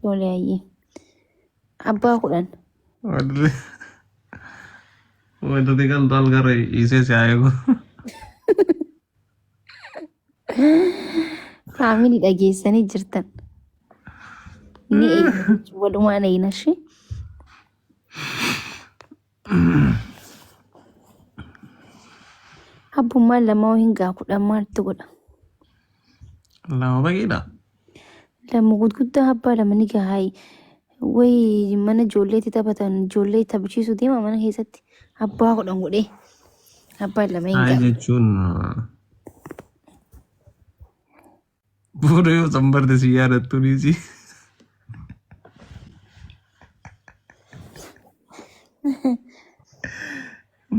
Tole ayyee. Abbaa 10. Wanti galtu algarra dhiisee si haa eegu. Faamilii dhageessanii jirtan. Ni eegna jechuun walumaan eegna ishee. Abbummaan lamaa hin gaa 10 maaltu godha? Lama baqiidha. Lama gurguddaa abbaa lama ni gahaa. Wayi mana ijoolleetti taphatan ijoollee taphachiisuu deema mana keessatti abbaa 10 godhee abbaan lama hin Hayi ga'a. jechuun booda yoo san barte si yaadattu dhiisi.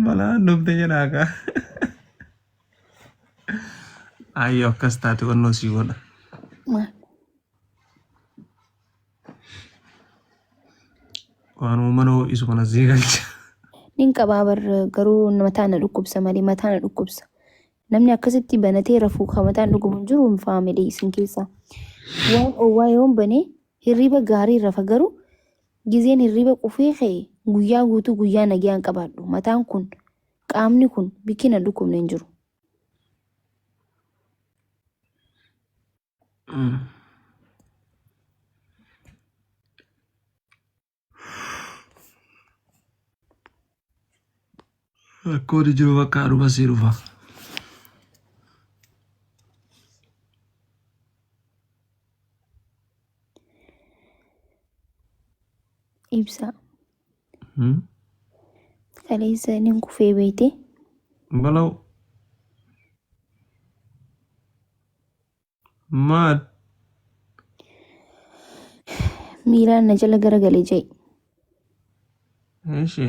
Balaan dhufte jedhaa kaa. Ayyoo akkas taate onnoo sii godha. Maal? Waanuma mana ho'isu kana sii galcha. Nin qabaa bar garuu mataa na dhukkubsa malee mataa na dhukkubsa. Namni akkasitti banatee rafuu kan mataan dhukkubu hin jiru hin faamilii isin keessaa. Waan oowwaa yoon bane hirriba gaarii rafa garuu gizeen hirriba qufee ka'e guyyaa guutuu guyyaa nagayaan qabaadhu. Mataan kun qaamni kun bikki na dhukkubne hin jiru. Rakkoon jiru bakka dhuma sii dhufa. Ibsaa. Kaleessa nin kufee beeyte. Balaw. Maal? Miilaan na jala garagale ja'i. Eshi.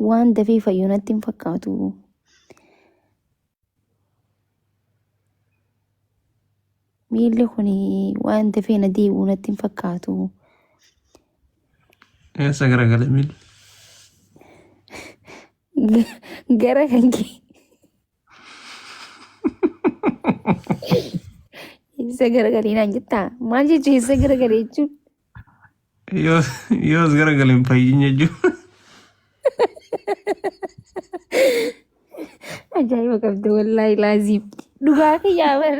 Waan dafee fayyu natti hin fakkaatu. Miilli kun waan dafee na deebi'u natti hin fakkaatu. Eessa garagale miilli? Gara kan kee. Eessa garagalee naan jettaa? Maal jechuun eessa garagalee jechuun? Yoos yoos garagale hin fayyin jechuudha. Ajaa'iba qabda wallaahi laaziim. Dhugaa kiyyaa bar.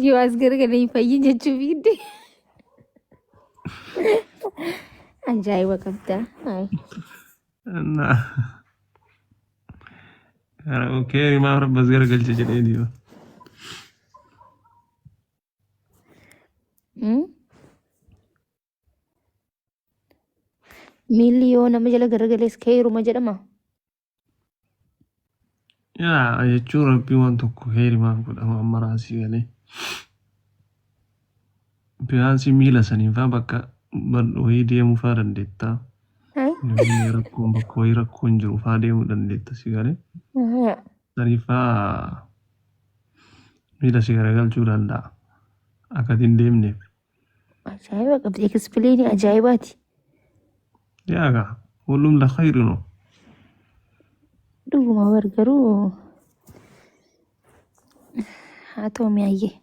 Yoo as garagalee hin fayyin jechuu fiidde. Ajaa'iba qabda. Ay. Na. Okee maaf rabbas garagalche jedhee diba. Miilli yoo nama jala garagalees keeruma jedhama. Yaa jechuun rabbii waan tokko heerimaaf godhama amma raasii galee. Biyaansii miila saniin faa bakka wayii deemuu faa dandeetta. Namni rakkoon bakka wayii rakkoon jiru faa deemuu dandeetta si galee. Saniif faa miila si garagalchuu danda'a. Akka ati hin deemneef. Ajaa'iba qabdi. Ekspileenii ajaa'ibaati. Yaa gaa hullum la khayri no. Dhuguma bar garuu haa ta'u mi'aayyee.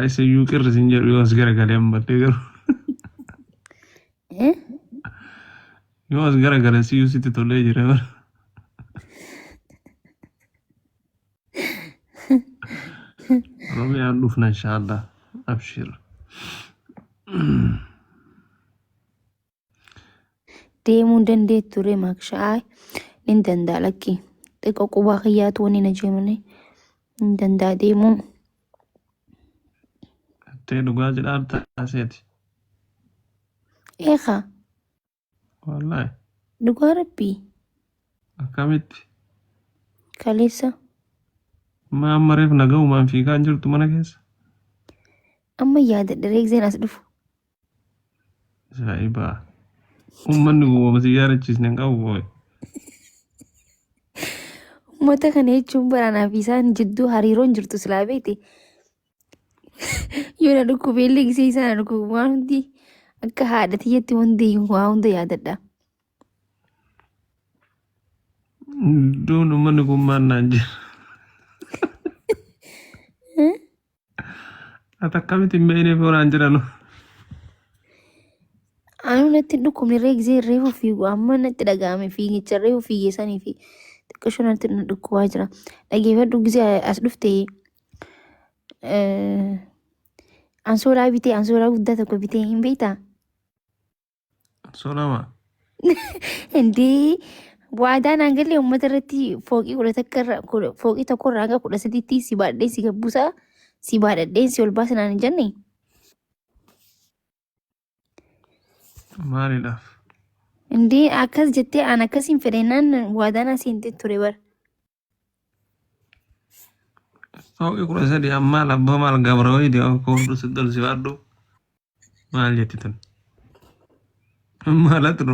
Isa iyyuu qirri sin jedhu yoo as garagalee ammallee garuu. Eh? Yoo as garagale siyyuu sitti tolee jira bara. Oromiyaan dhufna inshaallah. Abshir. Deemuu hin dandeettu ree maakshaa nin danda'a lakki xiqqoo qubaa kiyyaatu wanni na jeemane hin danda'a deemuu. Tee dhugaa jedhaa taaseeti. Eekaa Wallaahi. dhugaa rabbii Akkamitti? kaleessa Maa amma reef naga'umaan fiigaa hin jirtu mana keessa? amma yaadadha reegzeen as dhufu. Ajaa'iba. Uummanni kun wama si yaadachiisne hin qabu booy. Uummata kana jechuun bara anaa fi isaan jidduu hariiroon jirtu silaa beekte. Yoo na dhukkube illee gisee isaa na dhukkubu waan hundi akka haadha tiyyatti hundi waa hunda yaadadha. Duun uummanni kun maal naan jira. Ati akkamitti hin beekneef yoo naan jedhanu. Anuu natti hin dhukkubne irree gisee reefu fiigu amma natti dhaga'ame fiigicha reefu fiigee sanii fi xiqqishoo natti na dhukkubaa jira. Dhageeffadhu gisee as dhufte ansoolaa bitee ansoolaa guddaa tokko bitee hin beektaa? Solama. Indii waadaa naan galee uummata irratti fooqii 11 irra fooqii tokko irraa hanga 13tti si baadhee si gabbusaa si baadhadhee si ol baasa naan hin jenne. Maaliidhaaf? Indii akkas jettee aan akkas hin fedhennaan waadaa naa seentee ture bara. Fooqii 13 ammaa labboo maal gabra wayiiti koofdu si ol si baadhu maal jetti tun? Maalat nu?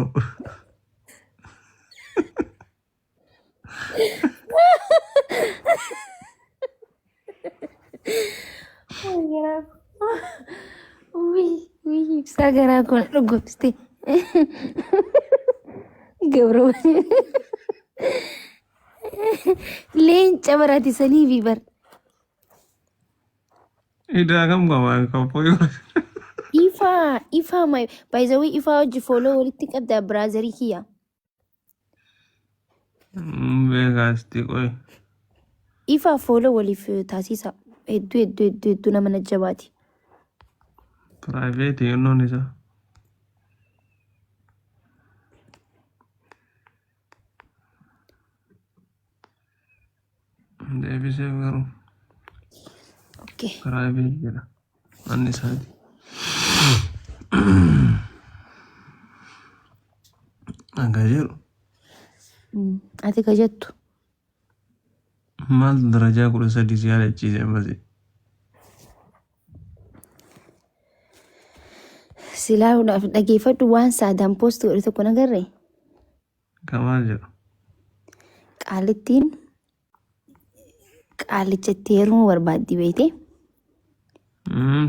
Wii wii ibsaa garaa koo na dhukkubsite. Gabra Leenca barate saniifi bar. Idaa kam qaba kan fooqii 13. Ifaa ifaa my by the way ifaa hojii follow walitti qabda brother kiyya. Beekaasti qoy. Ifaa follow waliif taasisa. Hedduu hedduu hedduu hedduu nama najjabaati. Private yennoon isaa. Deebiseef garuu Okay. private jedha. Manni isaati. Akka jedhu Ati ka jettu. Maaltu darajaa 13 si yaadachiise ammasii? Silaaluudhaaf dhageeffadhu waan saadaan post godhe tokko nagarre. Ka maal jedhu? Qaalittiin qaalicha itti heerumuu barbaaddi beeyte.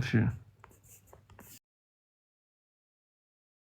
Shi.